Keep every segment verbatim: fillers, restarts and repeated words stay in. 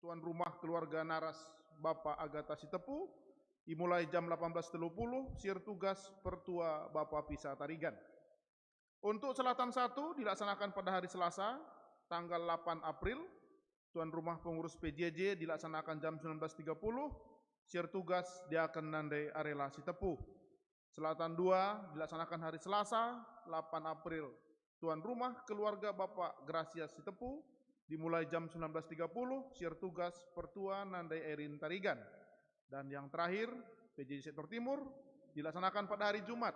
Tuan rumah keluarga naras Bapa Agata Sitepu, dimulai jam delapan belas tiga puluh, si ertugas Pertua Bapa Pisa Tarigan. Untuk Selatan satu dilaksanakan pada hari Selasa, tanggal delapan April, tuan rumah pengurus P J J dilaksanakan jam sembilan belas tiga puluh, si ertugas Diaken Nande Arela Sitepu. Selatan dua dilaksanakan hari Selasa, delapan April. Tuan rumah keluarga Bapak Gracia Sitepu, dimulai jam sembilan belas tiga puluh, si ertugas Pertua Nande Erin Tarigan. Dan yang terakhir, P J J Sektor Timur, dilaksanakan pada hari Jumat,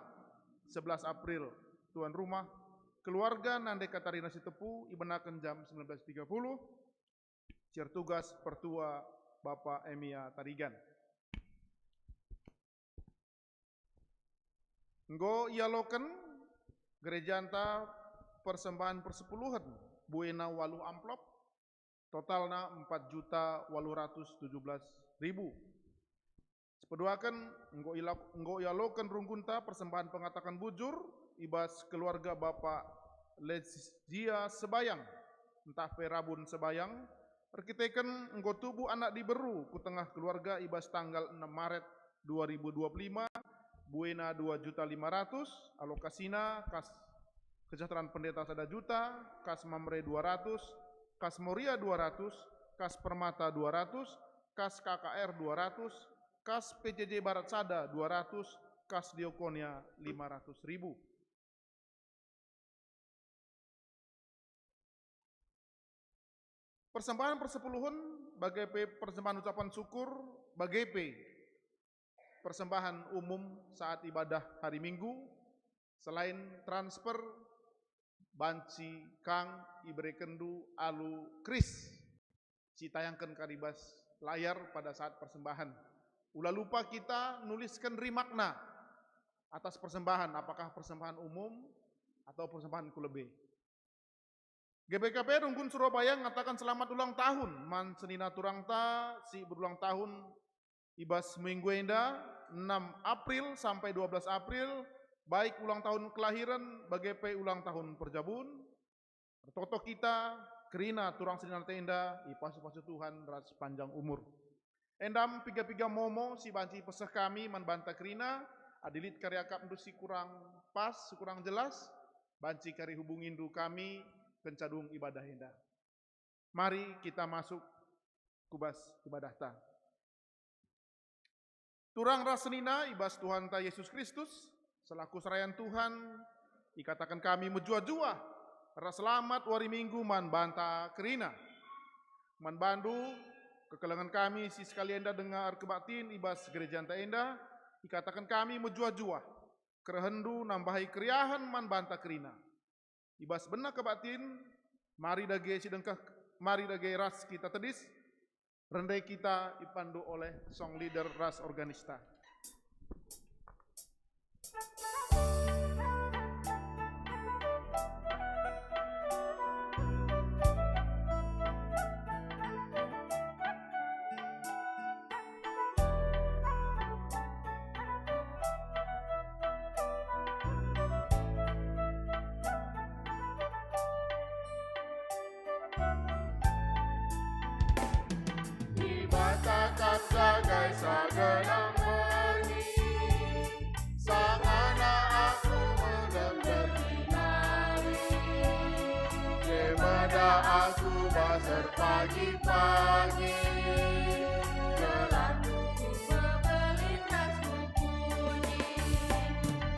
sebelas April. Tuan rumah keluarga Nande Katarina Sitepu ibenaken jam sembilan belas tiga puluh, si ertugas Pertua Bapak Emia Tarigan. Enggo ialoken gerejanta persembahan persepuluhen, buena waluh amplop, totalna empat juta waluh ratus tujuh belas ribu. Sipeduaken, enggo ila-, enggo ialoken runggunta persembahan pengataken bujur i bas keluarga Bapak Lezia Sebayang, ntah pe Rabun Sebayang, erkiteken enggo tubuh anak diberu ku tengah keluarga i bas tanggal enam Maret dua ribu dua puluh lima, buena dua juta lima ratus, alokasina kas Kesejahteraan Pendeta sada juta, kas Mamre dua ratus, kas Moria dua ratus, kas Permata dua ratus, kas K K R dua ratus, kas P J J Barat sada dua ratus, kas Diakonia lima ratus ribu. Persembahan persepuluhen, bage pe persembahan ucapan syukur, bage pe persembahan umum saat ibadah hari Minggu, selain transfer, banci kang iberekenndu alu kris si itayangken ka i bas layar pada saat persembahan. Ula lupa kita nulisken remarkna atas persembahan, apakah persembahan umum atau persembahan ku lebe. G B K P Runggun Surabaya ngataken selamat ulang tahun man senina turangta si berulang tahun i bas minggu enda, enam April sampai dua belas April, baik ulang tahun kelahiren bage pe ulang tahun perjabun. Ertoto kita kerina turang seninata enda ipasu-pasu Tuhan ras panjang umur. Enda me piga-piga momo si banci peseh kami man banta kerina, adi lit kari akapndu si kurang pas, si kurang jelas, banci kari hubungindu kami kenca dung ibadah enda. Mari kita masuk ku bas ibadahta. Turang ras senina i bas Tuhanta Yesus Kristus, selaku serayan Tuhan, ikataken kami mejuah-juah ras selamat wari Minggu man banta kerina. Man bandu, kekelengen kami si sekali enda denga erkebaktin i bas gerejanta enda, ikataken kami mejuah-juah, kerehenndu nambahi keriahen man banta kerina. I bas bena kebaktin, mari dage si dengkeh, mari dage ras kita tedis, rende kita ipandu oleh song leader ras organista. Dibata kap jagai sagelang berngi, sangana aku medem ertinari. Kemada aku bas erpagi-pagi, gelarku ku bebelin ras ku puji.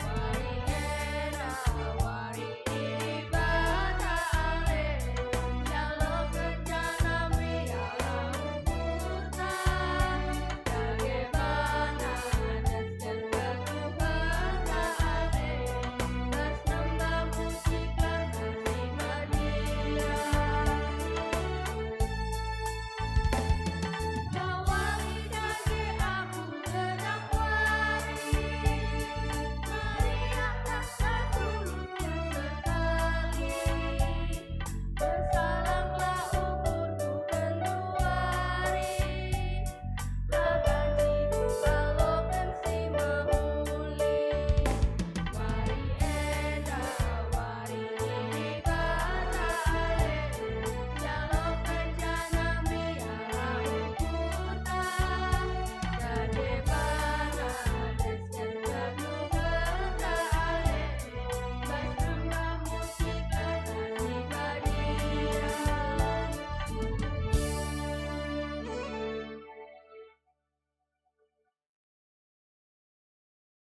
Wari enda wari Dibata ale, jaloken jana meriahlah umurta. Bage bana adas Tuhan ale, ras nembah musik langkah si badia.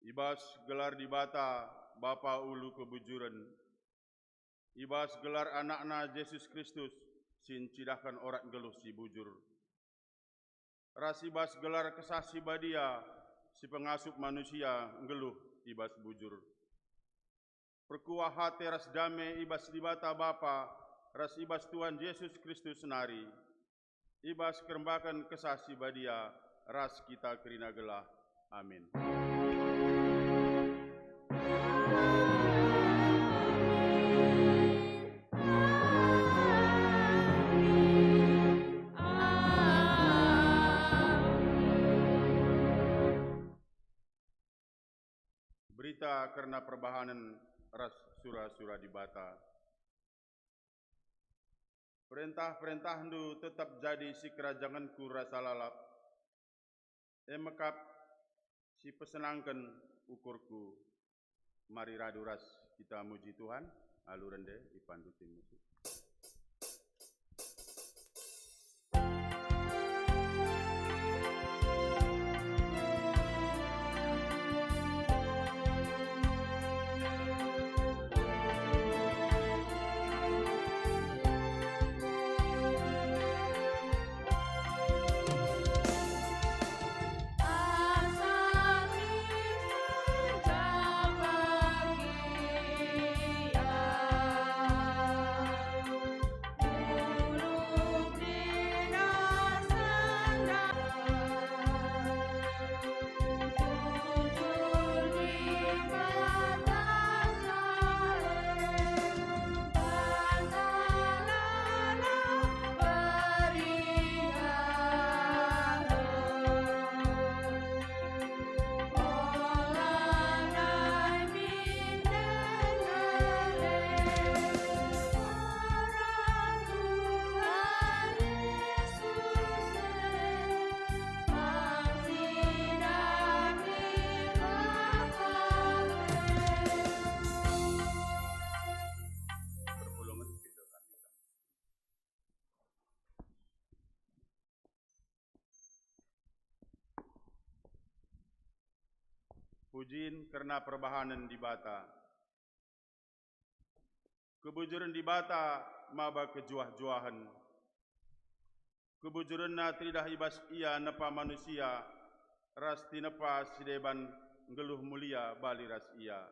I bas gelar Dibata, Bapa ulu kebujuren, i bas gelar AnakNa Jesus Kristus, si ncidahken orat nggeluh si bujur, ras i bas gelar Kesah Si Badia, si pengasup manusia nggeluh i bas bujur. Perkuah ate ras dame i bas Dibata Bapa ras i bas Tuhan Jesus Kristus nari, i bas kerembaken Kesah Si Badia ras kita kerina gelah. Amin. Berita kerna perbahanen ras sura-sura Dibata. Perentah-perentahndu tetap jadi sikerajangenku rasa lalap, e me kap si pesenangken ukurku. Mari radu ras kita muji Tuhan, alu rende ipandu tim musik. Pujin kerna perbahanen Dibata. Kebujuren Dibata maba kejuah-juahen. KebujurenNa teridah i bas Ia nepa manusia, ras tinepa si deban nggeluh mulia bali ras Ia.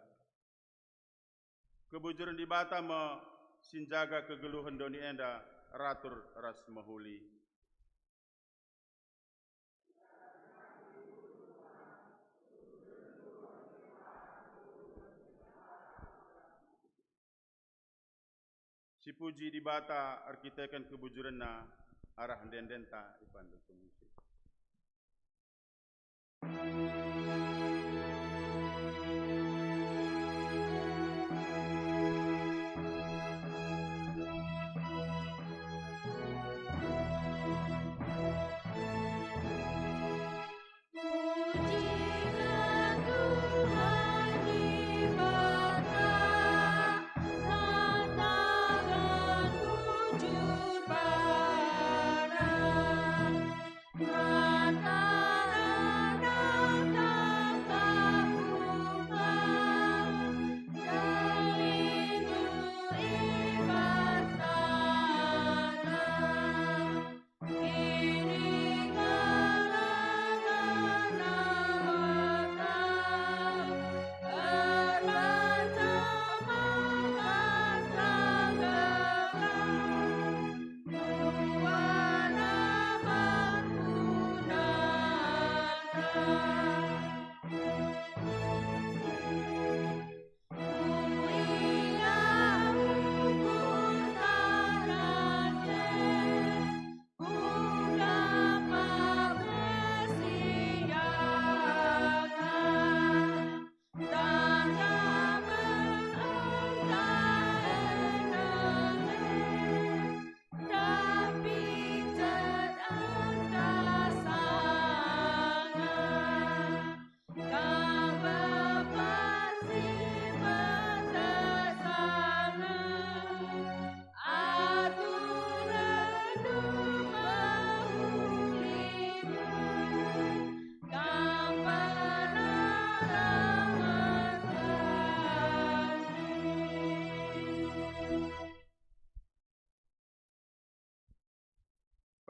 Kebujuren Dibata me si njaga kegeluhen doni enda ratur ras mehuli. Sipuji Dibata erkiteken kebujurenNa arah ende-endenta ipandu pengungsi.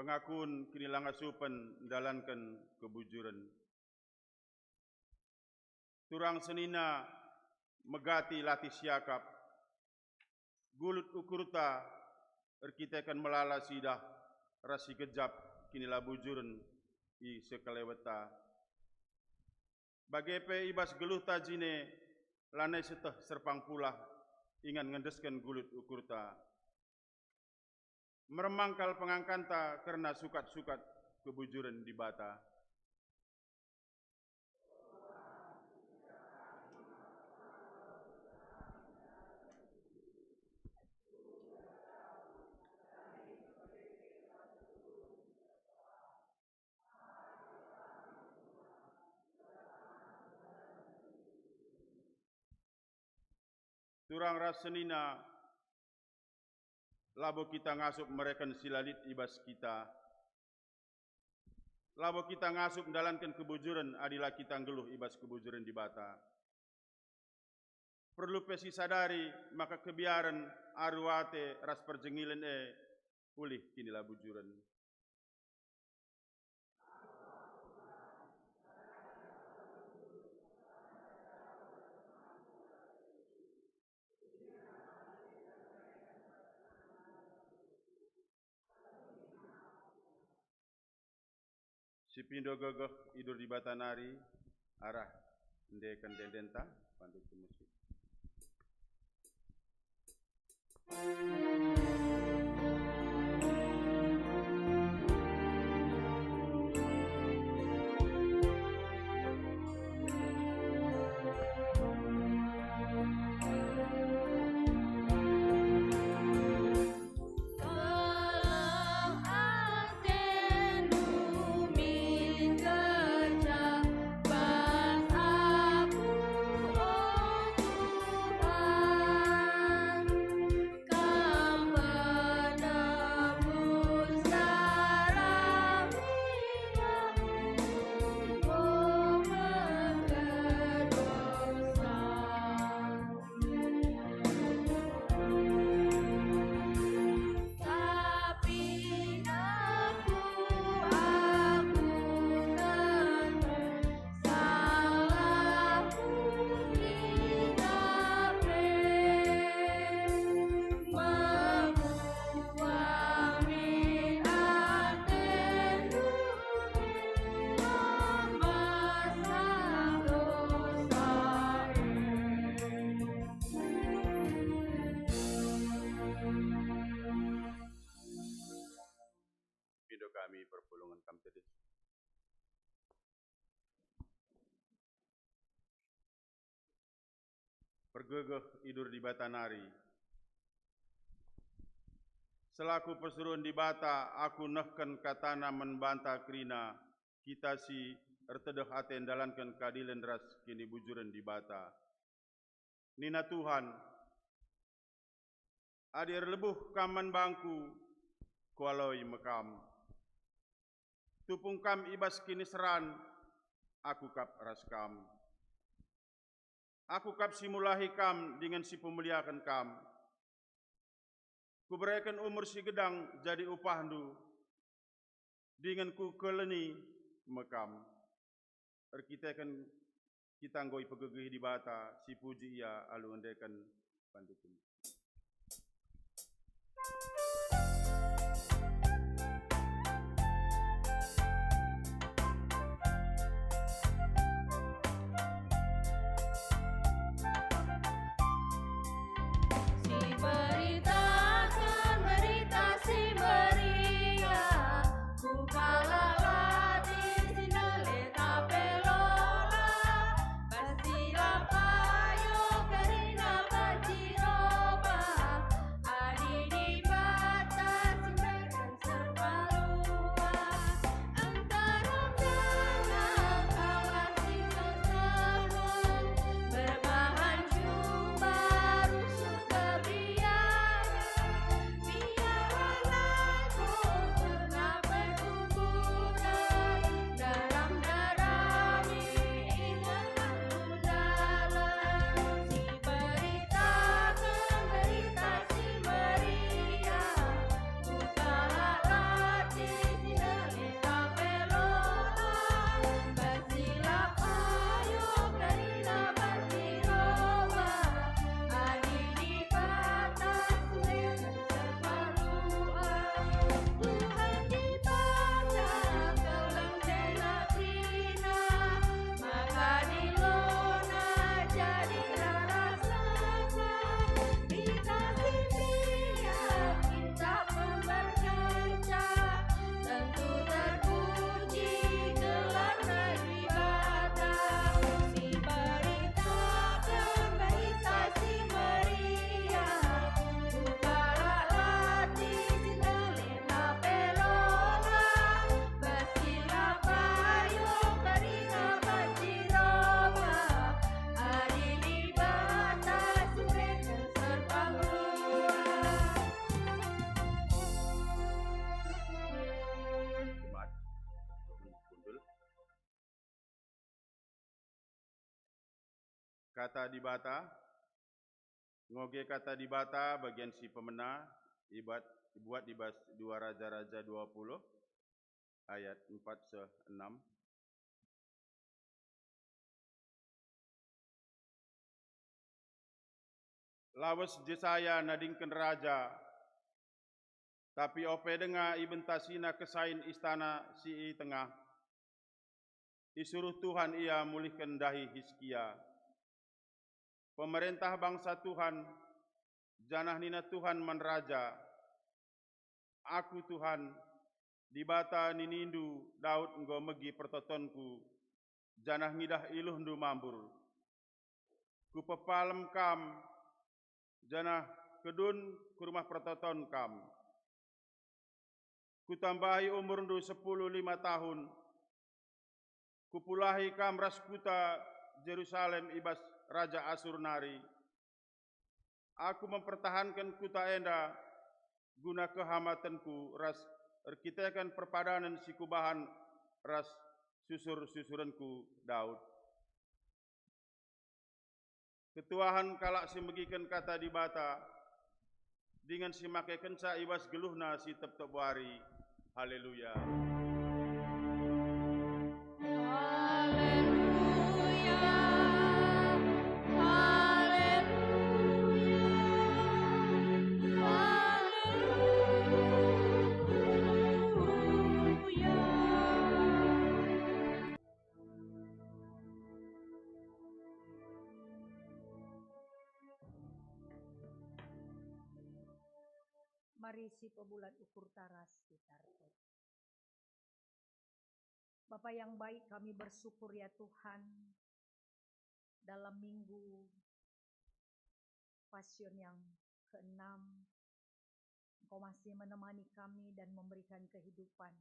Pengakun kinilangasupen ndalanken kebujuren. Turang senina megati latih siakap, gulut ukurta erkiteken melala sidah ras si gejap kinilabujuren i sekelewetta. Bage pe i bas geluhta jine lanai seteh serpang pulah ingan ngendesken gulut ukurta. Meremang kal pengangkanta kerna sukat-sukat kebujuren Dibata. Turang ras senina, labo kita ngasup mereken si la lit i bas kita. Labo kita ngasup ndalanken kebujuren adi la kita nggeluh i bas kebujuren Dibata. Perlu pe sisadari maka kebiaren, aru ate, ras perjengilen e ulih kinilabujuren. Sipindo gegeh idur Dibata nari arah endeken ende-endenta, pandu musik. Pindo kami perpulungen kam tedis. Pergegeh idur Dibata nari. Selaku persuruhen Dibata, aku nehken kataNa man banta kerina kita si ertedeh ate ndalanken keadilen ras kinibujuren Dibata. Nina Tuhan, "Adi erlebuh kam man bangKu, Kualoi me kam. Tupung kam i bas kiniseran, Aku kap ras kam. Aku kap si mulahi kam dingen si pemuliaken kam. Kubereken umur si gedang jadi upahndu, dingen Kukeleni me kam." Erkiteken kita enggo ipegegehi Dibata, sipuji Ia alu ngendeken panduken. Siberitaken Berita Si Meriah ku kalak latih si ndele tape lola, bas si la payo kerina banci roba. Adi dibaca Kata Dibata, ngoge Kata Dibata bagian si pemena ibuat, ibuat i bas dua Raja-Raja dua puluh ayat empat seh enam. Lawes Jesaya nadingken raja, tapi ope denga ibentasina kesain istana si i tengah, isuruh Tuhan ia mulihken ndahi Hiskia, pemerentah bangsa Tuhan, janah nina Tuhan man raja, "Aku Tuhan, Dibata ninindu Daud enggo megi pertotonKu, janah ngidah iluhndu mambur. Kupepalem kam, janah kedun ku rumah pertoton kam. Kutambahi umurndu sepuluh lima tahun. Kupulahi kam ras kuta Jerusalem i bas raja Asur nari. Aku mempertahanken kuta enda guna kehamatenKu ras erkiteken perpadanen si Kubahan ras susur-susurenKu Daud." Ketuahen kalak si megiken Kata Dibata, dingen si makekenca i bas geluhna si tep-tep wari. Haleluya! Haleluya, haleluya, haleluya. Mari sipebulat ukurta ras kita ertoto. Bapa yang baik, kami bersyukur ya Tuhan, dalam minggu Pasion yang keenam, Engkau masih menemani kami dan memberikan kehidupan,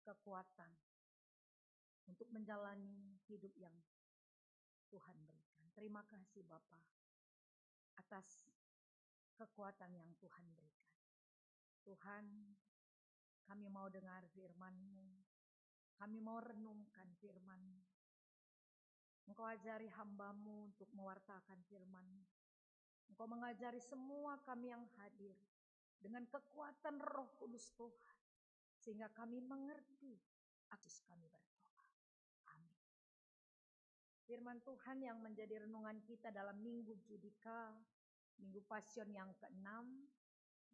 kekuatan untuk menjalani hidup yang Tuhan berikan. Terima kasih Bapa atas kekuatan yang Tuhan berikan. Tuhan, kami mau dengar firman-Mu, kami mau renungkan firman-Mu. Engkau ajari hamba-Mu untuk mewartakan firman-Mu. Engkau mengajari semua kami yang hadir dengan kekuatan Roh Kudus Tuhan, sehingga kami mengerti atus kami berdoa. Amin. Firman Tuhan yang menjadi renungan kita dalam Minggu Judika, Minggu Pasion yang keenam,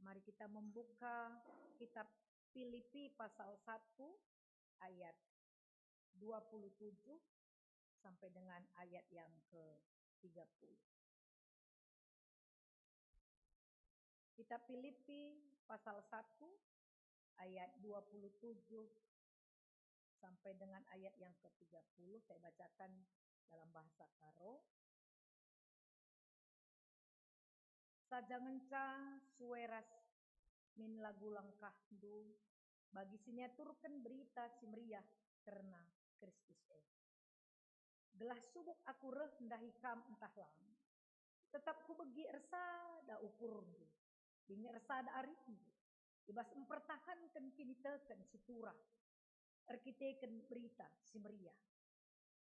mari kita membuka kitab Filipi pasal satu ayat dua puluh tujuh sampai dengan ayat yang ke tiga puluh. Kitab Filipi pasal satu ayat dua puluh tujuh sampai dengan ayat yang ke tiga puluh, saya bacakan dalam bahasa Karo. Saja ngenca sue ras min lagu langkahndu bagi si niaturken Berita Si Meriah kerna Kristus e. Gelah subuk aku reh ndahi kam ntah lang, tetap kubegi ersada ukurndu, dingen ersada aritndu, i bas mpertahanken kiniteken si turah erkiteken Berita Si Meriah.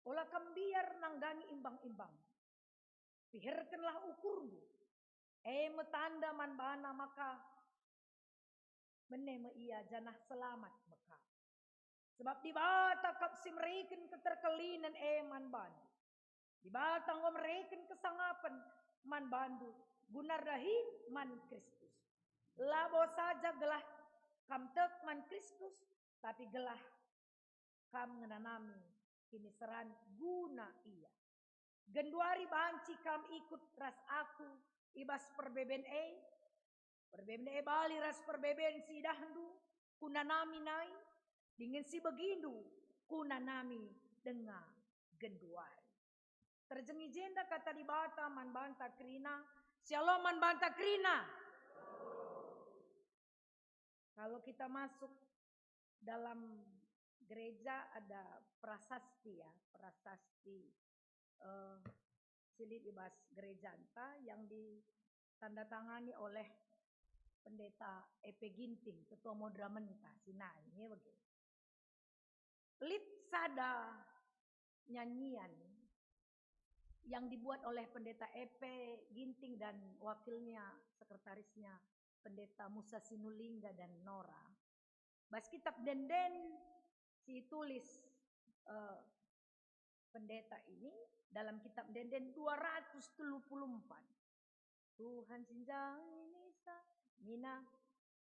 Ola kam mbiar nandangi imbang-imbang. Piherkenlah ukurndu, e me tanda man bana maka mene me ia janah selamat me kam. Sebab Dibata kap si mereken keterkelinen e man bandu. Dibata enggo mereken kesangapen man bandu guna erdahin man Kristus. Labo saja gelah kam tek man Kristus, tapi gelah kam ngenanami kiniseran guna Ia. Genduari banci kam ikut ras aku i bas perbeben e, perbeben e bali ras perbeben si idahndu kunanami nai, dingen si begindu kunanami denga genduari. Terjeng i jenda kata Dibata man banta kerina. Syalom man banta kerina. Kalau kita masuk dalam gereja ada prasasti, ya, prasasti, eh, si lit i bas gerejanta yang ditandatangani oleh Pendeta Epe Ginting, Ketua Modramenta, si nai, ya, bage. Lit sada nyanyian yang dibuat oleh Pendeta Epe Ginting dan wakilnya, sekretarisnya, Pendeta Musa Sinulingga dan Nora. Bas kitab Ende-enden si tulis, eh, pendeta ini, dalam kitab Ende-enden dua ratus telu puluh empat. Tuhan si njai nisa, nina,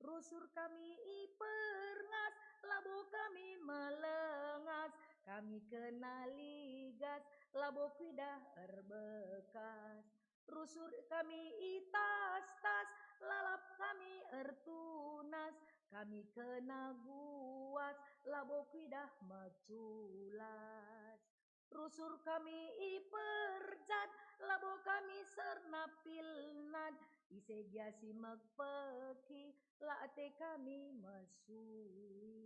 "Rusur kami i perngas, labo kami melengas, kami kena ligas, labo kuidah erbekas. Rusur kami i tas-tas, lalap kami ertunas, kami kena guas, labo kuidah meculas. Rusur kami i perjat, labo kami sernap pilnat, ise gia si mekpeki, la ate kami mesui.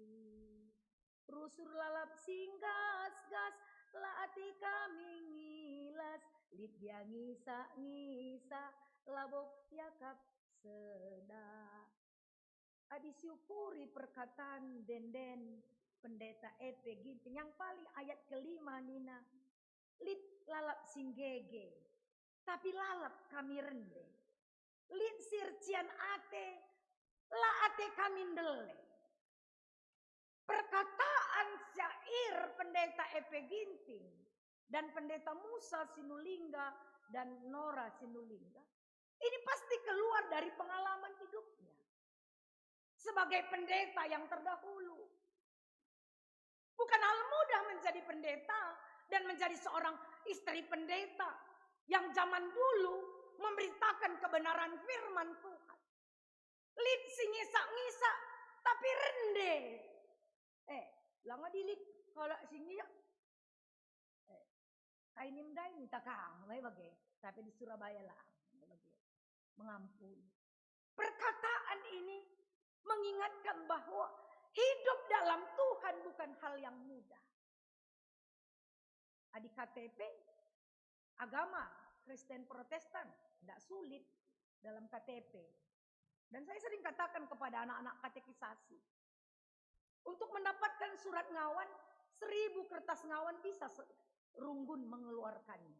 Rusur lalap si nggas-nggas, la ate kami ngilas, lit gia ngisa-ngisa, labo iakap sedak." Adi siukuri perkataan ende-enden Pendeta Epe Ginting yang paling ayat kelima nina, "Lit lalap si nggege, tapi lalap kami rende. Lit si ercian ate, la ate kami ndele." Perkataan syair Pendeta Epe Ginting dan Pendeta Musa Sinulingga dan Nora Sinulingga ini pasti keluar dari pengalaman hidupnya sebagai pendeta yang terdahulu. Bukan hal mudah menjadi pendeta dan menjadi seorang istri pendeta yang zaman dulu memberitakan kebenaran firman Tuhan. Lit si ngisa-ngisa, tapi rende. Eh, langa dilit kalak si ngisa. Eh, kai nim ndai minta kam, lai bage. Tapi di Surabaya lah, lai bage. Mengampuni. Perkataan ini mengingatkan bahwa hidup dalam Tuhan bukan hal yang mudah. Adi K T P, agama Kristen Protestan, ndak sulit dalam K T P. Dan saya sering katakan kepada anak-anak katekisasi, untuk mendapatkan surat ngawan, seribu kertas ngawan bisa se-, runggun mengeluarkannya.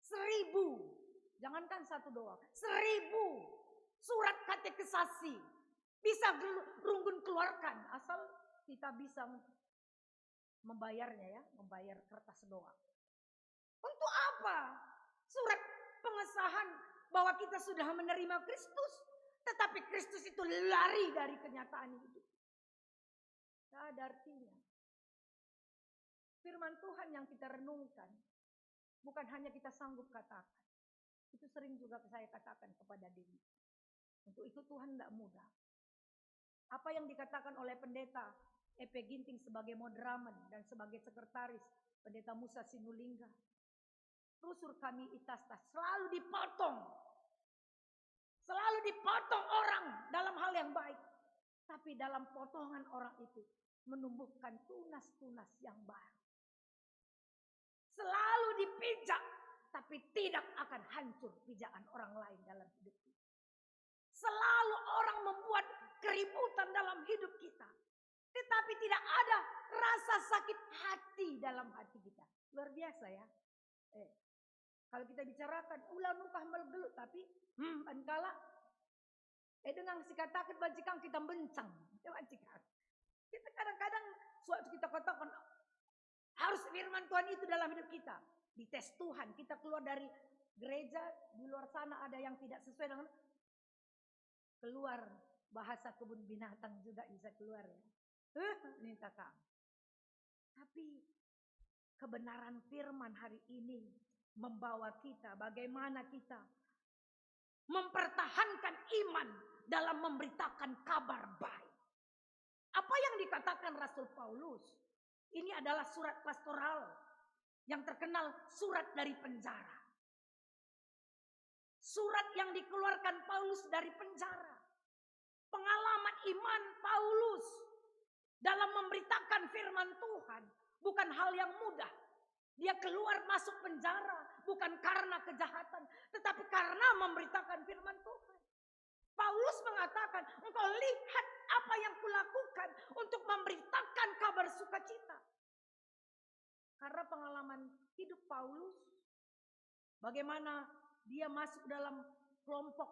Seribu. Jangankan satu doang. Seribu surat katekisasi bisa gelu-, runggun keluarkan, asal kita bisa membayarnya, ya, membayar kertas doa. Untuk apa surat pengesahan bahwa kita sudah menerima Kristus, tetapi Kristus itu lari dari kenyataan hidup? Tidak ada artinya. Firman Tuhan yang kita renungkan bukan hanya kita sanggup katakan. Itu sering juga saya katakan kepada diri. Untuk ikut Tuhan tidak mudah. Apa yang dikatakan oleh Pendeta Epe Ginting sebagai moderamen dan sebagai sekretaris, Pendeta Musa Sinulingga, rusur kami i tas-tas selalu dipotong. Selalu dipotong orang dalam hal yang baik. Tapi dalam potongan orang itu menumbuhkan tunas-tunas yang baru. Selalu dipijak, tapi tidak akan hancur pijakan orang lain dalam hidup kita. Selalu orang membuat keributan dalam hidup kita, tetapi tidak ada rasa sakit hati dalam hati kita. Luar biasa, ya. Eh, kalau kita bicarakan, ula nungkah melgelut, tapi, hmm, ban kalak, eh, denga sikataken banci kang kita mbencang. Ya, banci kang. Kita kadang-kadang suatu kita katakan, harus firman Tuhan itu dalam hidup kita. Dites Tuhan, kita keluar dari gereja, di luar sana ada yang tidak sesuai dengan, keluar bahasa kebun binatang juga bisa keluar, ya. Huh, minta kang. Tapi kebenaran firman hari ini membawa kita bagaimana kita mempertahankan iman dalam memberitakan kabar baik. Apa yang dikatakan Rasul Paulus? Ini adalah surat pastoral yang terkenal, surat dari penjara. Surat yang dikeluarkan Paulus dari penjara. Pengalaman iman Paulus dalam memberitakan firman Tuhan bukan hal yang mudah. Dia keluar masuk penjara bukan karena kejahatan, tetapi karena memberitakan firman Tuhan. Paulus mengatakan, "Engkau lihat apa yang kulakukan untuk memberitakan kabar sukacita." Karena pengalaman hidup Paulus, Bagaimana dia masuk dalam kelompok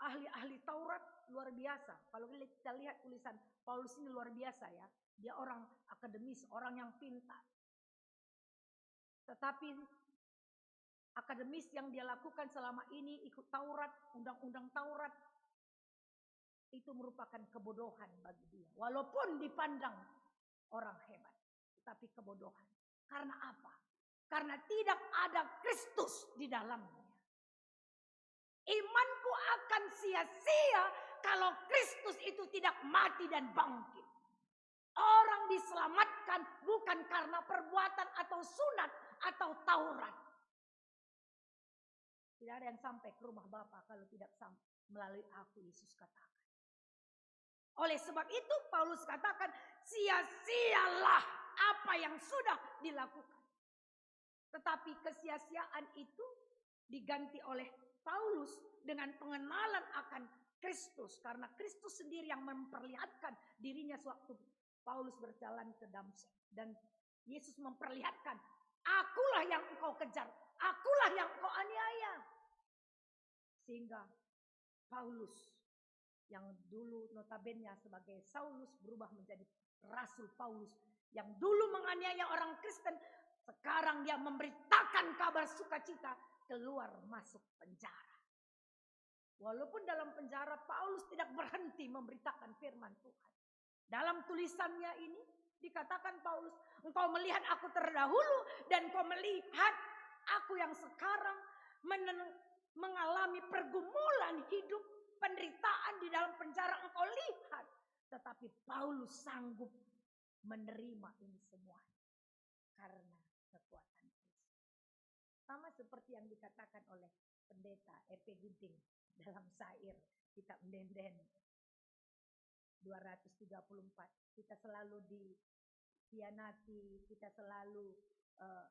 ahli-ahli Taurat, luar biasa. Kalau kita lihat tulisan Paulus ini luar biasa, ya. Dia orang akademis, orang yang pintar. Tetapi akademis yang dia lakukan selama ini, ikut Taurat, undang-undang Taurat, itu merupakan kebodohan bagi dia. Walaupun dipandang orang hebat, tetapi kebodohan. Karena apa? Karena tidak ada Kristus di dalamnya. Imanku akan sia-sia kalau Kristus itu tidak mati dan bangkit. Orang diselamatkan bukan karena perbuatan atau sunat atau Taurat. Tidak ada yang sampai ke rumah Bapa kalau tidak sam-, melalui aku, Yesus katakan. Oleh sebab itu, Paulus katakan, "Sia-sialah apa yang sudah dilakukan." Tetapi kesia-siaan itu diganti oleh Paulus dengan pengenalan akan Kristus, karena Kristus sendiri yang memperlihatkan dirinya sewaktu Paulus berjalan ke Damsyik. Dan Yesus memperlihatkan, "Akulah yang engkau kejar, akulah yang engkau aniaya." Sehingga Paulus yang dulu notabene sebagai Saulus berubah menjadi Rasul Paulus, yang dulu menganiaya orang Kristen, sekarang dia memberitakan kabar sukacita, keluar masuk penjara. Walaupun dalam penjara, Paulus tidak berhenti memberitakan firman Tuhan. Dalam tulisannya ini dikatakan Paulus, "Engkau melihat aku terdahulu dan engkau melihat aku yang sekarang menen-, mengalami pergumulan hidup, penderitaan di dalam penjara engkau lihat." Tetapi Paulus sanggup menerima ini semua karena kekuatan Kristus. Sama seperti yang dikatakan oleh Pendeta R P Ginting dalam syair kitab Ende-enden dua ratus tiga puluh empat. Kita selalu dikhianati, kita selalu, eh,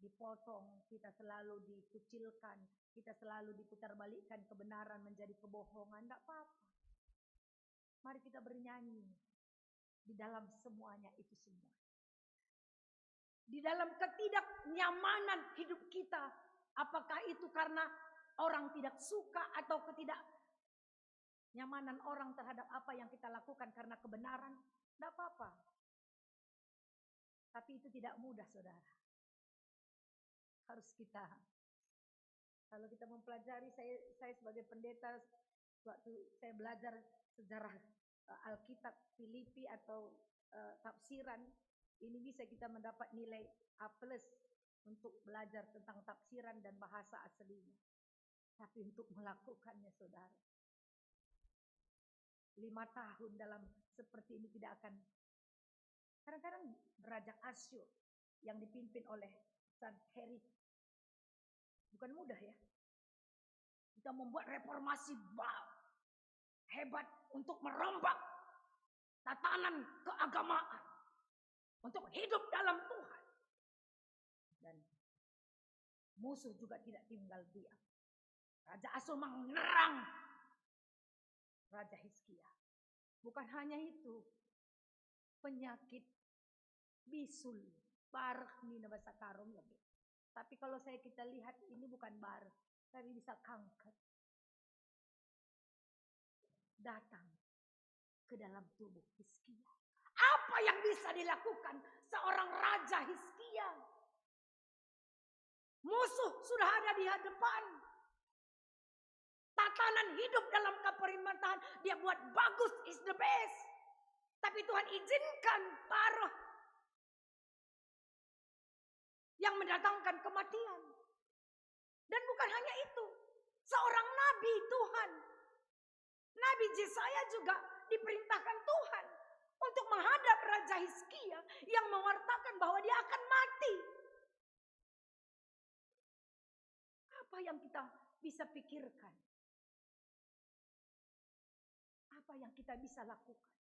dipotong, kita selalu dikucilkan, kita selalu diputarbalikkan kebenaran menjadi kebohongan. Ndak apa-apa. Mari kita bernyanyi di dalam semuanya itu semua. Di dalam ketidaknyamanan hidup kita, apakah itu karena orang tidak suka atau ketidaknyamanan orang terhadap apa yang kita lakukan karena kebenaran? Ndak apa-apa. Tapi itu tidak mudah, saudara. Harus kita, kalau kita mempelajari, saya, saya sebagai pendeta, waktu saya belajar sejarah, eh, Alkitab Filipi atau, eh, tafsiran, ini bisa kita mendapat nilai A plus untuk belajar tentang tafsiran dan bahasa aslinya. Tapi untuk melakukannya, saudara, lima tahun dalam seperti ini tidak akan. Kadang-kadang Raja Asyur yang dipimpin oleh Sanherib, bukan mudah, ya. Kita membuat reformasi ba-, hebat untuk merombak tatanan keagamaan, untuk hidup dalam Tuhan. Dan musuh juga tidak tinggal diam. Raja Asyur menyerang Raja Hizkia. Bukan hanya itu, penyakit bisul, bareh nina bahasa Karo, ya, Bu. Tapi kalau saya, kita lihat, ini bukan bareh, tapi bisa kanker. Datang ke dalam tubuh Hizkia. Apa yang bisa dilakukan seorang Raja Hizkia? Musuh sudah ada di hadapan. Tatanan hidup dalam keperintahan dia buat bagus, is the best. Tapi Tuhan izinkan bareh yang mendatangkan kematian. Dan bukan hanya itu, seorang nabi Tuhan, Nabi Yesaya juga diperintahkan Tuhan untuk menghadap Raja Hizkia yang mewartakan bahwa dia akan mati. Apa yang kita bisa pikirkan? Apa yang kita bisa lakukan?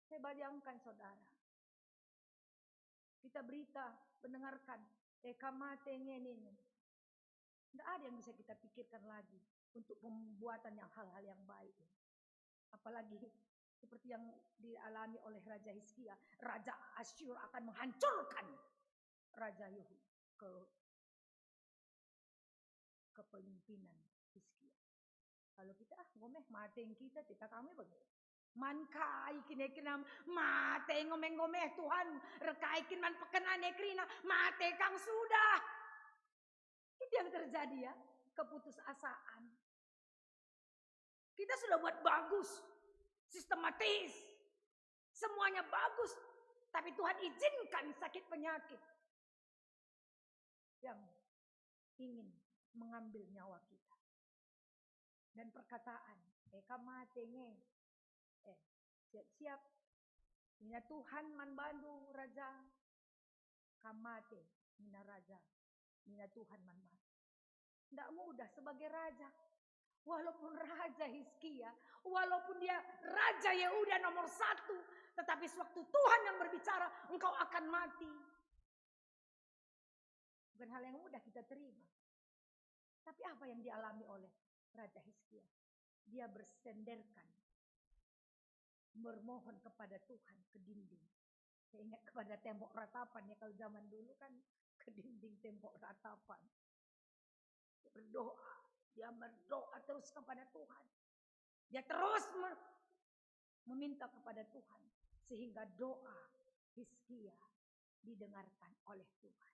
Saya bayangkan, saudara, kita berita, mendengarkan, eh, kam mate nge nina. Nggak ada yang bisa kita pikirkan lagi untuk pembuatan yang hal-hal yang baik. Apalagi seperti yang dialami oleh Raja Hizkia, Raja Asyur akan menghancurkan Raja Yahudi. ke kepemimpinan Hizkia. Kalau kita, "Ah, enggo me, mate nge kita," kita kami bage. Man kai kin e kena mate enggo me, enggo me, Tuhan, erkai kin man pekena e kerina, mate kang sudah. Itu yang terjadi, ya, keputusasaan. Kita sudah buat bagus, sistematis, semuanya bagus, tapi Tuhan izinkan sakit penyakit yang ingin mengambil nyawa kita. Dan perkataan, "Eh, kam mate nge. Eh, siap-siap. Nina Tuhan man bandu, raja. Kam mate," nina raja. Nina Tuhan man bandu. Ndak mudah sebagai raja. Walaupun Raja Hizkia, walaupun dia Raja Yehuda nomor satu, tetapi sewaktu Tuhan yang berbicara, "Engkau akan mati." Bukan hal yang mudah kita terima. Tapi apa yang dialami oleh Raja Hizkia? Dia bersenderkan, bermohon kepada Tuhan ke dinding. Saya ingat kepada tembok ratapan, ya, kalau zaman dulu kan ke dinding tembok ratapan. Dia berdoa, dia berdoa terus kepada Tuhan. Dia terus me-, meminta kepada Tuhan, sehingga doa Hizkia didengarkan oleh Tuhan.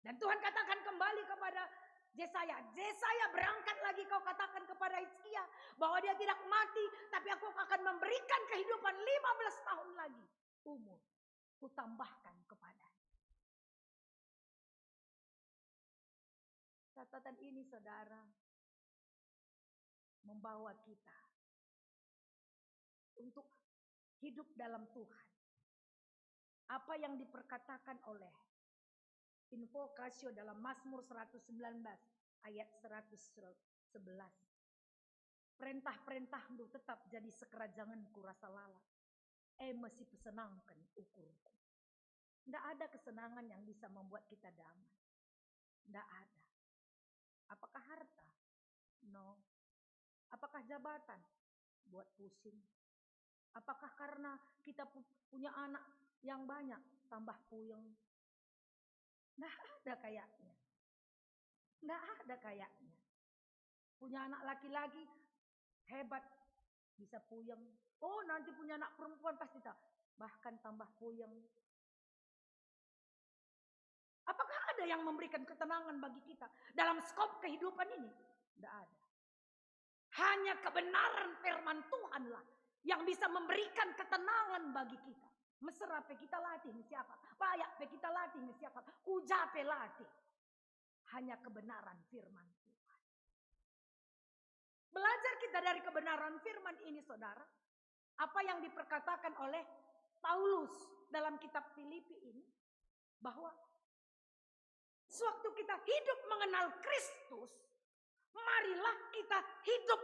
Dan Tuhan katakan kembali kepada Jesaya, "Jesaya, berangkat lagi kau katakan kepada Hizkia bahwa dia tidak mati, tapi aku akan memberikan kehidupan lima belas tahun lagi umur, kutambahkan kepadanya." Catatan ini, saudara, membawa kita untuk hidup dalam Tuhan. Apa yang diperkatakan oleh Invocatio dalam Mazmur seratus sembilan belas ayat seratus sebelas, "Perentah-perentahndu tetap jadi sekerajangenku rasa lalap, e me si pesenangken ukurku." Ndak ada kesenangan yang bisa membuat kita damai. Ndak ada. Apakah harta? No. Apakah jabatan? Buat pusing. Apakah karena kita pu-, punya anak yang banyak, tambah puyeng? Nggak ada kayaknya. Nggak ada kayaknya. Punya anak laki-laki, hebat, bisa puyeng. Oh, nanti punya anak perempuan pasti tak, bahkan tambah puyeng. Apakah ada yang memberikan ketenangan bagi kita dalam skop kehidupan ini? Tidak ada. Hanya kebenaran firman Tuhanlah yang bisa memberikan ketenangan bagi kita. Mesera pe kita latih nge si akap, payak pe kita latih nge si akap, kuja pe latih. Hanya kebenaran firman Tuhan. Belajar kita dari kebenaran firman ini, saudara, apa yang diperkatakan oleh Paulus dalam kitab Filipi ini, bahwa sewaktu kita hidup mengenal Kristus, marilah kita hidup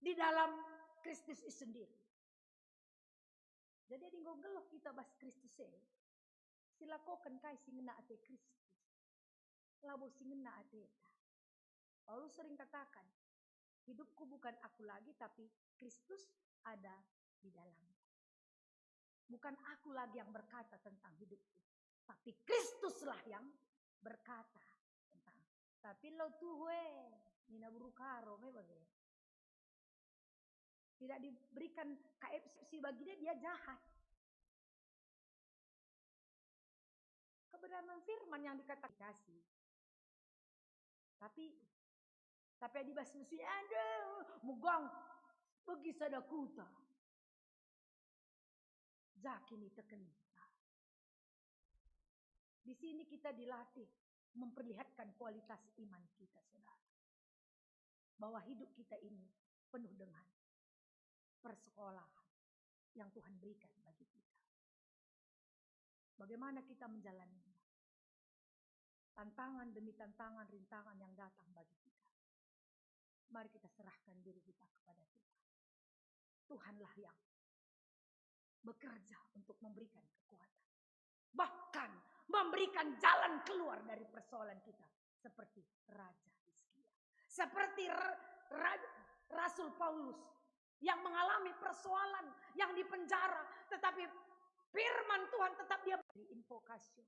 di dalam Kristus itu sendiri. Jadi, adi enggo nggeluh kita bas Kristus e, silakoken kai si ngena ate Kristus. Labo si ngena ateta. Paulus sering katakan, "Hidupku bukan aku lagi, tapi Kristus ada di dalamku." Bukan aku lagi yang berkata tentang hidupku, tapi Kristuslah yang berkata tentang. Tapi lo tuhu e, nina buru Karo me bage. Tidak diberikan K F C bagi dia, dia jahat. Kebenaran firman yang dikatakan kasih. Tapi, tapi adi bas musuh, aduh, megang, bagi sada kuta. Jaki ni tekenna. Di sini kita dilatih memperlihatkan kualitas iman kita, saudara. Bahwa hidup kita ini penuh dengan persekolahan yang Tuhan berikan bagi kita. Bagaimana kita menjalaninya? Tantangan demi tantangan, rintangan yang datang bagi kita. Mari kita serahkan diri kita kepada Tuhan. Tuhanlah yang bekerja untuk memberikan kekuatan. Bahkan memberikan jalan keluar dari persoalan kita. Seperti Raja Hizkia. Seperti Ra-, Ra-, Rasul Paulus yang mengalami persoalan, yang dipenjara, tetapi firman Tuhan tetap dia di Invocatio.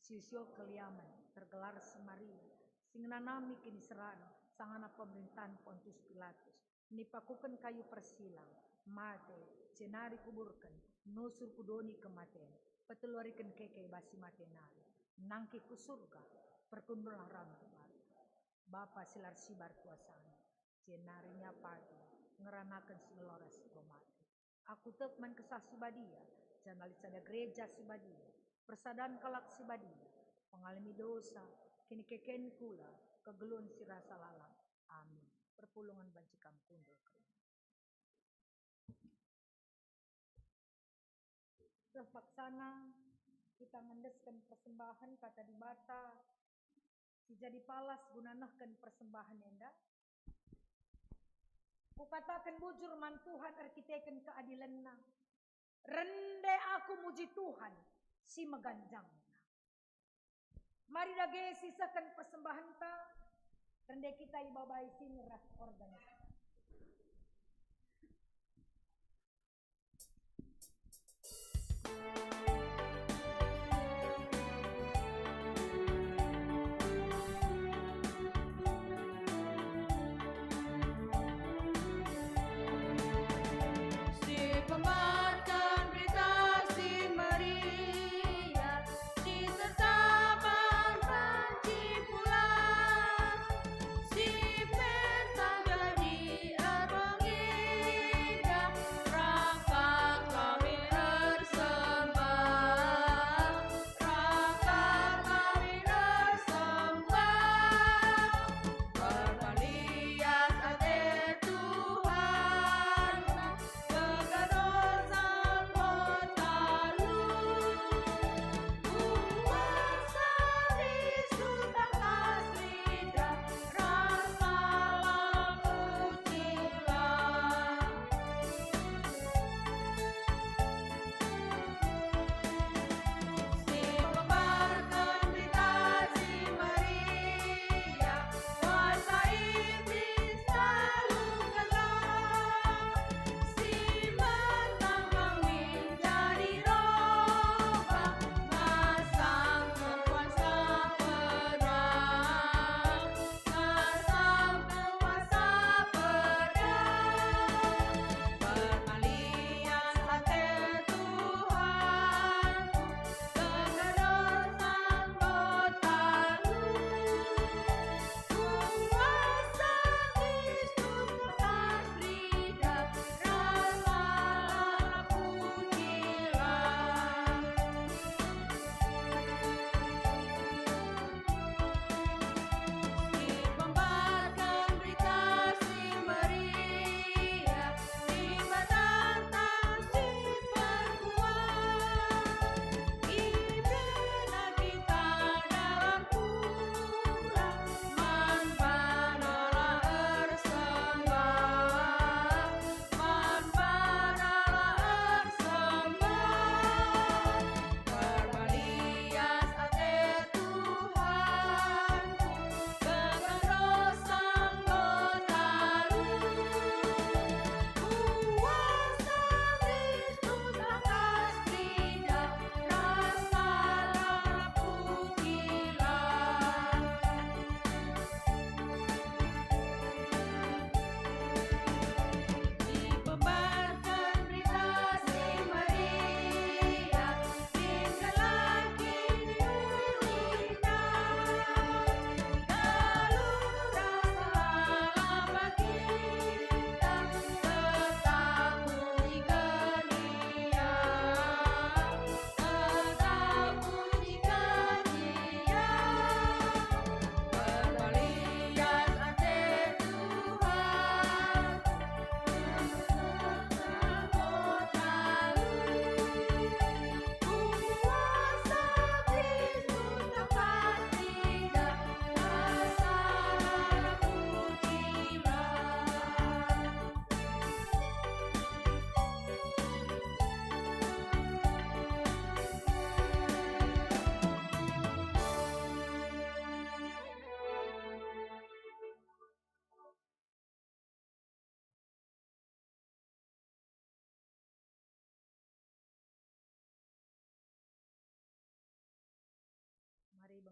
Sisio Keliamen, tergelar si Maria, si ngenanami kiniseran sangana pemerintahen Pontius Pilatus, nipakuken kayu persilang, mate, jenari kuburken, nusur ku doni kematen, peteluariken keke i bas si mate nari, nangkih ku Surga, perkundullah ram ku banta. Bapa si la ersibar kuasaNa, jenari niapati, ngeranaken si ngelo ras si enggo mate. Aku tek man Kesah Si Badia, janah lit sada Gereja Si Badia, persadan kalak si badia, pengalemi dosa, kinikeken kula, kegeluhen si rasa lalap. Amin. Perpulungen banci kam kundul kerina. Terpaksana kita ngendesken persembahen Kata Dibata si jadi palas guna nehken persembahen enda. Kukataken bujur man Tuhan erkiteken keadilenNa, rende aku muji Tuhan si meganjangna. Mari dage sisehken persembahenta, rende kita ibabai sini ras organista. Si pembatkan berita si meriah, si tertaban banci pulang, si pertah jadi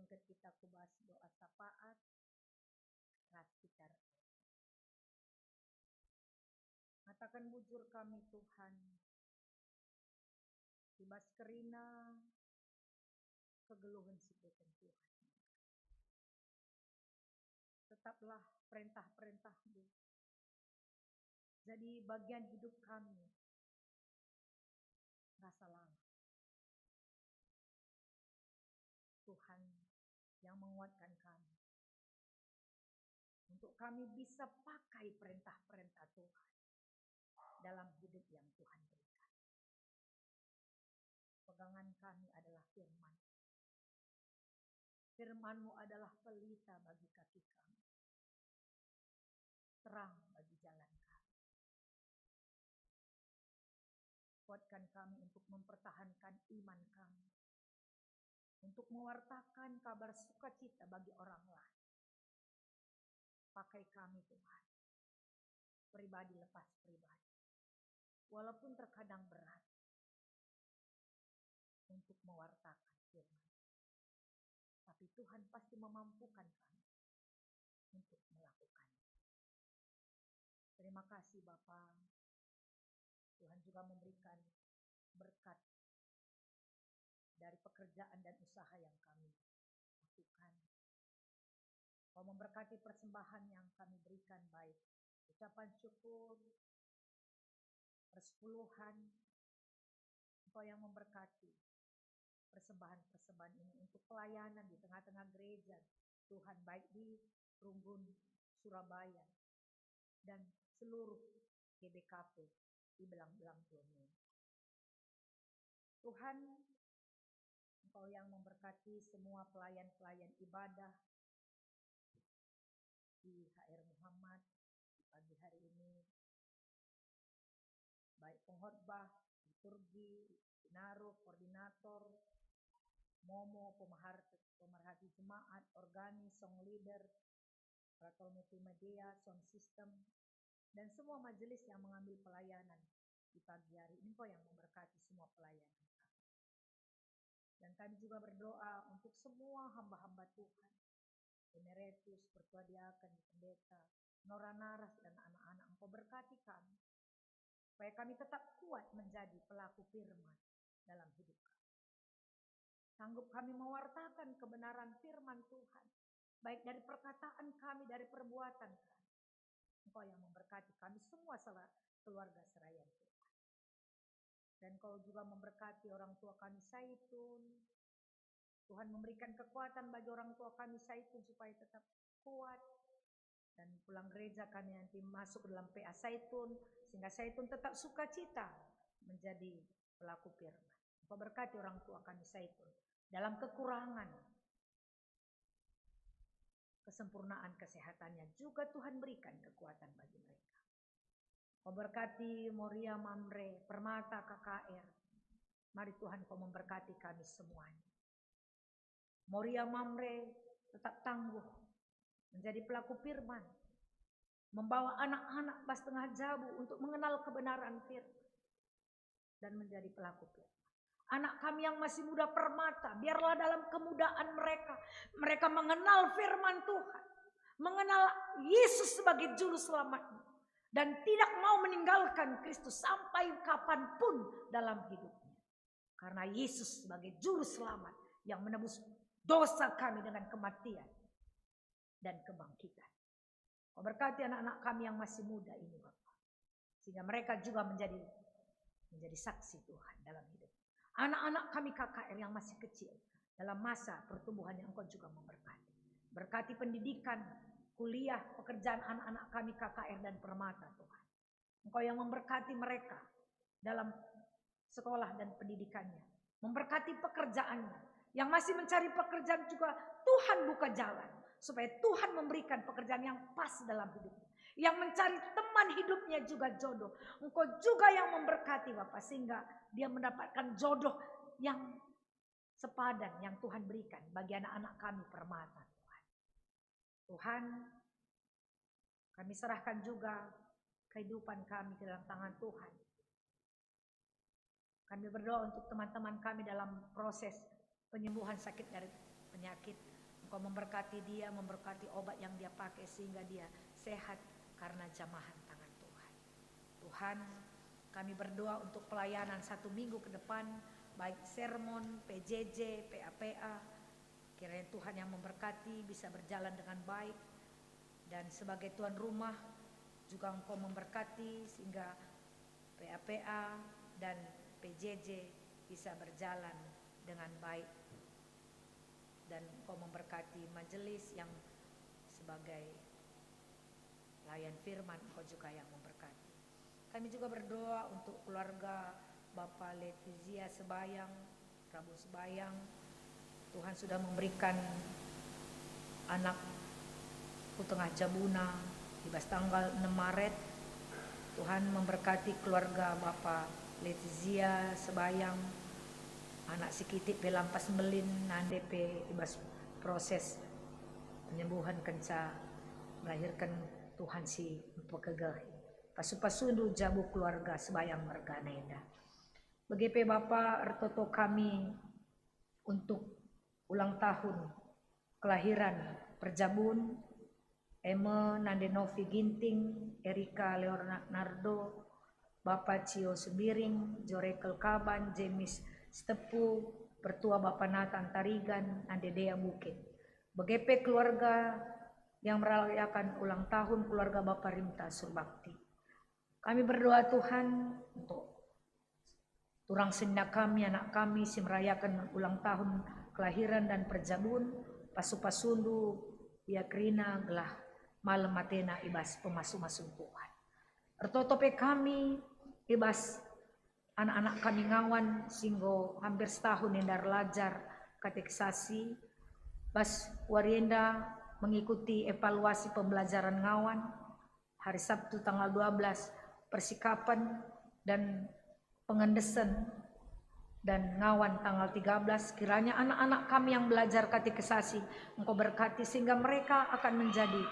Kita ku bas doa syafaat ras kita ertoto. Ngataken bujur kami, Tuhan, i bas kerina kegeluhen si ibereken Tuhan. Tetaplah perentah-perentah-Mu jadi bagian hidup kami. Rasa lalap. Tuhan yang menguatkan kami, untuk kami bisa pakai perentah-perentah Tuhan dalam hidup yang Tuhan berikan. Pegangan kami adalah firman. Firman-Mu adalah pelita bagi kaki kami, terang bagi jalan kami. Kuatkan kami untuk mempertahankan iman kami, untuk mewartakan kabar sukacita bagi orang lain. Pakai kami, Tuhan, pribadi lepas pribadi, walaupun terkadang berat untuk mewartakan firman. Tapi Tuhan pasti memampukan kami untuk melakukannya. Terima kasih, Bapa. Tuhan juga memberikan berkat dari pekerjaan dan usaha yang kami lakukan. Engkau memberkati persembahan yang kami berikan, baik ucapan syukur, persepuluhan. Engkau yang memberkati persembahan-persembahan ini untuk pelayanan di tengah-tengah gereja, Tuhan, baik di Runggun, Surabaya, dan seluruh G B K P di belang-belang dunia. Tuhan, Engkau yang memberkati semua pelayan-pelayan ibadah di H R Muhammad di pagi hari ini, baik pengkhotbah, liturgi, sinaruh, koordinator, momo, pemahar-, pemerhati jemaat, organis, song leader, operator multimedia, sound system, dan semua majelis yang mengambil pelayanan di pagi hari ini. Engkau yang memberkati semua pelayanan kami. Dan kami juga berdoa untuk semua hamba-hamba Tuhan, emeritus, pertua diaken, pendeta, nora naras, dan anak-anak. Engkau berkati kami, supaya kami tetap kuat menjadi pelaku firman dalam hidup kami. Sanggup kami mewartakan kebenaran firman Tuhan, baik dari perkataan kami, dari perbuatan kami. Engkau yang memberkati kami semua sela-, keluarga seraya, Tuhan. Dan Engkau juga memberkati orang tua kami Saitun. Tuhan memberikan kekuatan bagi orang tua kami Saitun supaya tetap kuat. Dan pulang gereja kami nanti masuk ke dalam P A Saitun, sehingga Saitun tetap sukacita menjadi pelaku firman. Engkau berkati orang tua kami Saitun dalam kekurangan, kesempurnaan kesehatannya juga Tuhan berikan kekuatan bagi mereka. Engkau berkati Moria Mamre, Permata K K R. Mari Tuhan Engkau memberkati kami semuanya. Moria Mamre tetap tangguh menjadi pelaku firman, membawa anak-anak bas tengah jabu untuk mengenal kebenaran firman dan menjadi pelaku firman. Anak kami yang masih muda Permata, biarlah dalam kemudaan mereka, mereka mengenal firman Tuhan, mengenal Yesus sebagai juru selamatnya, dan tidak mau meninggalkan Kristus sampai kapanpun dalam hidupnya. Karena Yesus sebagai juru selamat yang menebus dosa kami dengan kematian dan kebangkitan. Kau berkati anak-anak kami yang masih muda ini, Bapa, sehingga mereka juga menjadi, menjadi saksi Tuhan dalam hidup. Anak-anak kami K K R yang masih kecil, dalam masa pertumbuhan yang Engkau juga memberkati. Berkati pendidikan, kuliah, pekerjaan anak-anak kami K K R dan Permata, Tuhan. Engkau yang memberkati mereka dalam sekolah dan pendidikannya, memberkati pekerjaannya. Yang masih mencari pekerjaan juga Tuhan buka jalan supaya Tuhan memberikan pekerjaan yang pas dalam hidupnya. Yang mencari teman hidupnya juga jodoh. Engkau juga yang memberkati, Bapa, sehingga dia mendapatkan jodoh yang sepadan yang Tuhan berikan bagi anak-anak kami Permata, Tuhan. Tuhan, kami serahkan juga kehidupan kami ke dalam tangan Tuhan. Kami berdoa untuk teman-teman kami dalam proses penyembuhan sakit dari penyakit. Memberkati dia, memberkati obat yang dia pakai sehingga dia sehat karena jamahan tangan Tuhan. Tuhan, kami berdoa untuk pelayanan satu minggu ke depan, baik sermon, P J J, P A P A. Kiranya Tuhan yang memberkati, bisa berjalan dengan baik. Dan sebagai tuan rumah, juga Engkau memberkati sehingga P A P A dan P J J bisa berjalan dengan baik. Dan Engkau memberkati majelis yang sebagai layan firman, Engkau juga yang memberkati. Kami juga berdoa untuk keluarga Bapa Letizia Sebayang, Rabu Sebayang. Tuhan sudah memberikan anak ku tengah jabuna di bas tanggal enam Maret. Tuhan memberkati keluarga Bapa Letizia Sebayang, anak si kitik pe lampas mbelin, nande pe i bas proses penyembuhan kenca melahirkan Tuhan si mpekegehi. Pasu-pasundu jabu keluarga Sebayang mergana enda. Bage pe Bapa, ertoto kami untuk ulang tahun kelahiran perjabun, e me Nande Novi Ginting, Erika Leonardo, Bapa Cio Sebiring, Jorekel Kaban, Jemis Sitepu, Pertua Bapa Nathan Tarigan, Nande Dea Bukit. Bage pe keluarga yang merayakan ulang tahun keluarga Bapa Rimta Surbakti. Kami berdoa, Tuhan, untuk turang senina kami, anak kami si merayaken ulang tahun kelahiran dan perjabun, pasu-pasundu ia kerina gelah malem atena i bas pemasu-masun Tuhan. Ertoto pe kami i bas anak-anak kami ngawan si enggo hampir setahun enda erlajar katekisasi, bas wari enda mengikuti evaluasi pembelajaran ngawan, hari Sabtu tanggal dua belas persikapan dan pengendesen dan ngawan tanggal tiga belas, kiranya anak-anak kami yang belajar katekisasi Engkau berkati sehingga mereka akan menjadi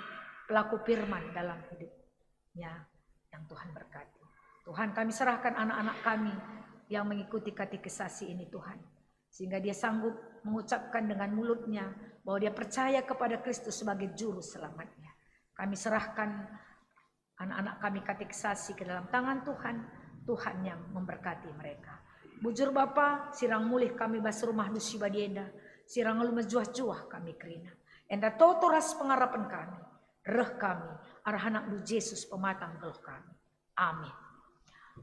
pelaku firman dalam hidupnya yang Tuhan berkati. Tuhan, kami serahkan anak-anak kami yang mengikuti katekisasi ini, Tuhan, sehingga dia sanggup mengucapkan dengan mulutnya bahwa dia percaya kepada Kristus sebagai juru selamatnya. Kami serahkan anak-anak kami katekisasi ke dalam tangan Tuhan, Tuhan yang memberkati mereka. Bujur Bapa, sirang mulih kami bas rumah dusi badi enda, sirang alu mejuah-juah kami kerina. Enda toto ras pengarapen kami, reh kami, arah anakNdu Jesus pematang geluh kami. Amin.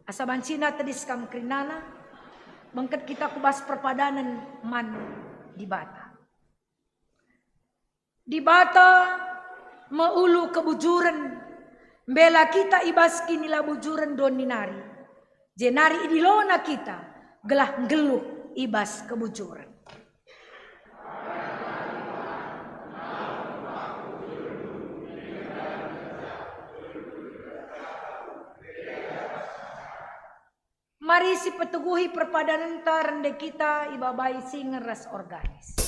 Asa bancina tedis kam kerinana, bengket kita ku bas perpadanen man Dibata. Dibata me ulu kebujuren, mbela kita i bas kinilabujuren doni nari, jenari idilona kita gelah nggeluh i bas kebujuren. Mari sipeteguhi perpadanenta, rende kita ibabai singen ras organis.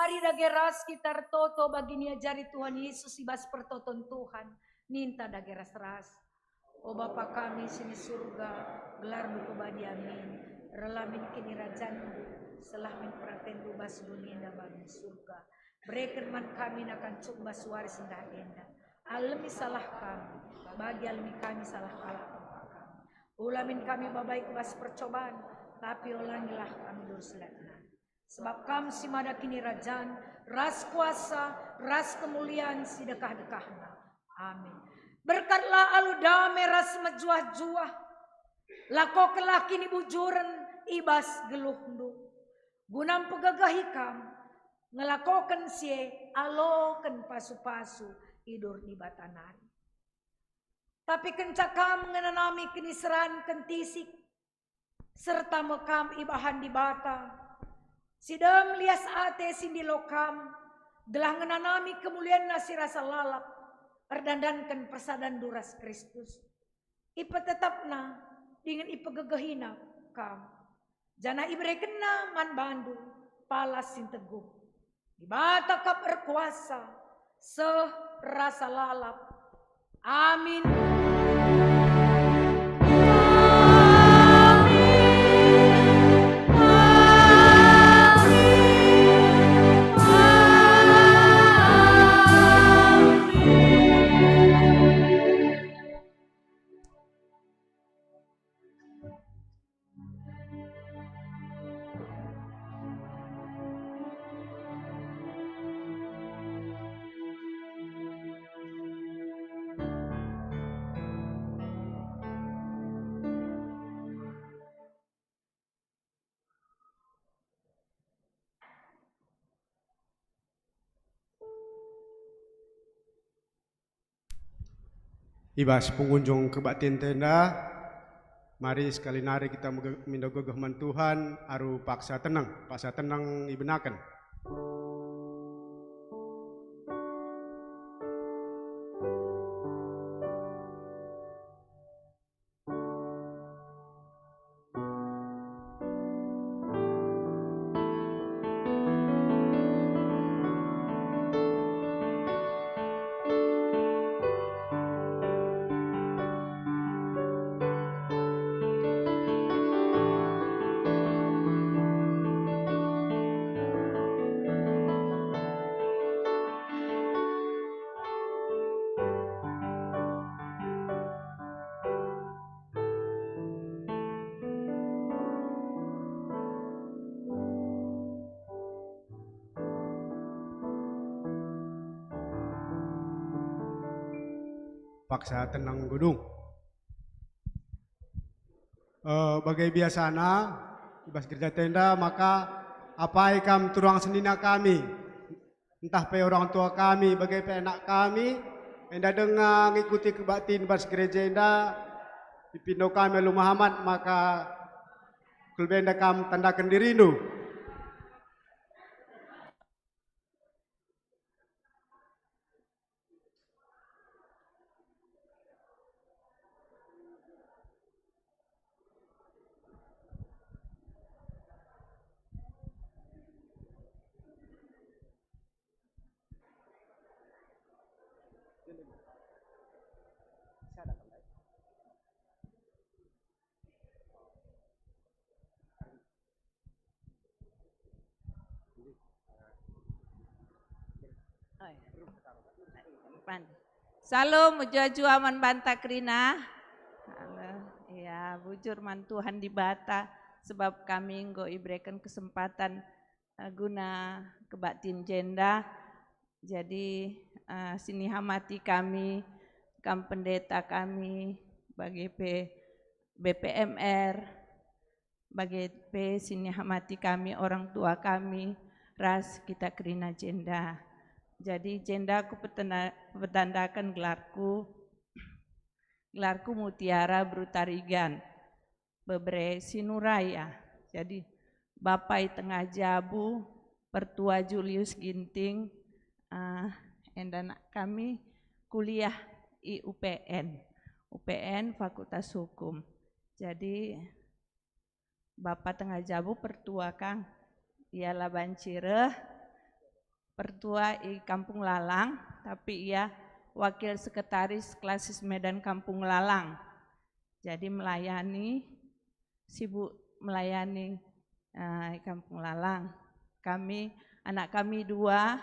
Mari dage ras kita ertoto bagi niajari Tuhan Yesus i bas pertoton Tuhan. Ninta dage ras-ras. O Bapa kami si ni Surga, gelarNdu pebadi, amin. Reh min kinirajanNdu, seh min peratenNdu bas doni enda bagi surga. Bereken man kami nakan cukup bas wari sendah enda. Alemi salah kami, bagi alemi kami salah kalak kami. Ula min kami babai ku bas percoban, tapi olangilah kami lurus liatna. Sebab Kam si mada kinirajan, ras kuasa, ras kemulian si dekah-dekahna. Amin. Berkatlah alu dame ras mejuah-juah. Lakokenlah kinibujuren i bas geluhndu, guna mpegegehi kam ngelakoken si e aloken pasu-pasu i dur Dibata nari. Tapi kenca kam ngenanami kiniseran kentisik, serta me kam ibahan Dibata, si dem lias ate si ndilo kam, gelah ngenanami kemulianNa si rasa lalap, erdandanken persadanndu ras Kristus. IpetetapNa dingen ipegegehina kam, janah iberekenNa man bandu palas si nteguh. Dibata kap erkuasa, seh rasa lalap. Amin. I bas pengunjung kebaktin enda, mari sekali nari kita mege-, mindo gegeh man Tuhan alu paksa teneng, paksa teneng ibenaken. Paksa teneng gedung. Eh, bage biasana, i bas gereja enda maka apai kam turang senina kami, ntah pe orang tua kami, bage pe anak kami, enda denga ngikuti kebaktin bas gereja enda, ipindo kami alu mehamat, maka kul benda kam tandaken dirindu. Pan. Salom, mejuah-juah man banta kerina. Halo. Ya, bujur man Tuhan Dibata, sebab kami enggo ibereken kesempatan, eh, guna kebaktin jenda. Jadi, eh, sinihamati kami, kam pendeta kami, bage pe B P M R, bage pe sinihamati kami orang tua kami ras kita kerina jenda. Jadi jenda ku petena-, petandaken gelarku, gelarku Mutiara Beru Tarigan, bebere Sinuraya. Jadi Bapai Tengah Jabu, Pertua Julius Ginting, eh, enda nak kami kuliah i U P N, U P N Fakultas Hukum. Jadi Bapa Tengah Jabu pertua kang. Ia la banci reh pertua i Kampung Lalang, tapi ia wakil sekretaris klasis Medan Kampung Lalang. Jadi melayani sibuk melayani, eh, i Kampung Lalang. Kami, anak kami dua,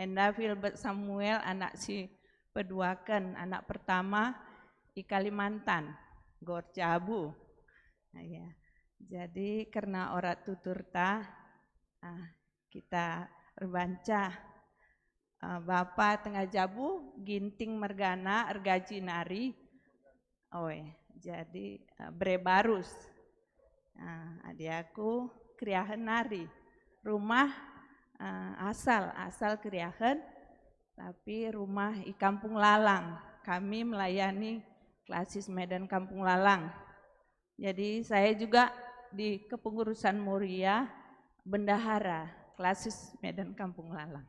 enda Filbert Samuel, anak si peduaken, anak pertama i Kalimantan, Gor Jabu. Nah, ya. Jadi, kerna orat tuturta, ah, kita erbanca. Eh, Bapa Tengah Jabu, Ginting mergana, ergaji nari. Oe, jadi, eh, Bre Barus. Nah, adi aku Keriahen nari. Rumah, eh, asal, asal Keriahen, tapi rumah i Kampung Lalang. Kami melayani klasis Medan Kampung Lalang. Jadi, saya juga di kepengurusan Moria, bendahara klasis Medan Kampung Lalang.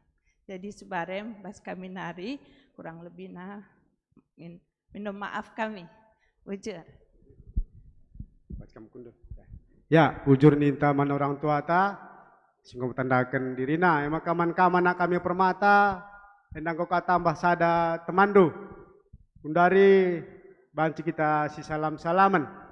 Jadi, sebarem bas kami nari, kurang lebih nah, min-, minum maaf kami. Bujur. Buat kamu kunduh. Ya, bujur ninta man orang tuata, singgo tandaken dirina. Emaka man kam anak kami permata, enda enggo katambah sada temanndu. Gundari banci kita sisalam-salamen.